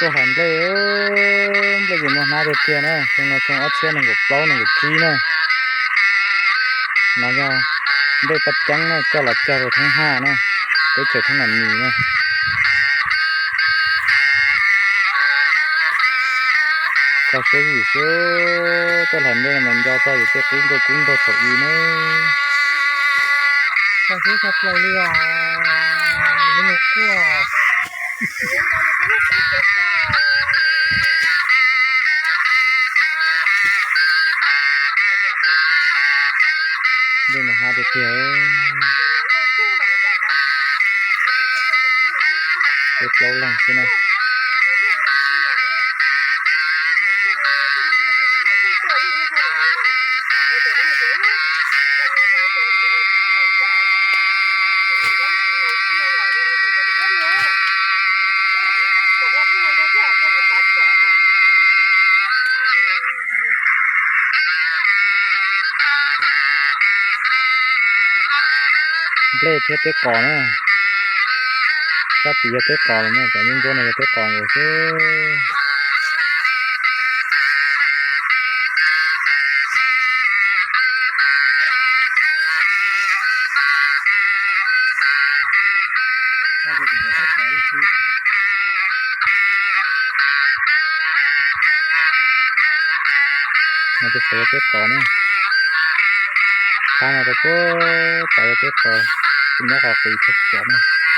ຕົວຫັ້ນເລີຍ ເອີ ເລີຍຢູ່ມາຫາເທື່ອໆນະ ຊ່ວງນະ ຊ່ວງອອດເຊຍໜຶ່ງກໍເປົ່າ ໜຶ່ງກໍຈີນະ ນະ ເລີຍປັດຈັງນະ ເຈົ້າລະເຈົ້າທັງຫ້ານະ ໄປເຈີທັງນັ້ນມີນະ ກໍເສຍຢູ່ ຕົວຫັ້ນເລີຍ ມັນຢາວໄປຢູ່ ຕົວກຸ້ງ ຕົວກຸ້ງ ຕົວເຂົາອີນະ ກໍຄືກັບເຂົາເລີຍ ຢູ່ນະ ເດີນມາຫາເທື່ອເດີ ເຮັດເລົາຫຼັງຊິນະ ເບລດເຮັດແຕ່ກ່ອນນະ ຊາວປີເຮັດແຕ່ກ່ອນນະ ແຕ່ຍັງໂດນເຮັດແຕ່ກ່ອນຢູ່ເຊີ ມັນຈະເສີເຈັບຄໍນະ ຂ້າມມາໄປໂພດ ໄປເຈັບຄໍ ກິນຢາຄອຕີເຈັບຄໍນະ.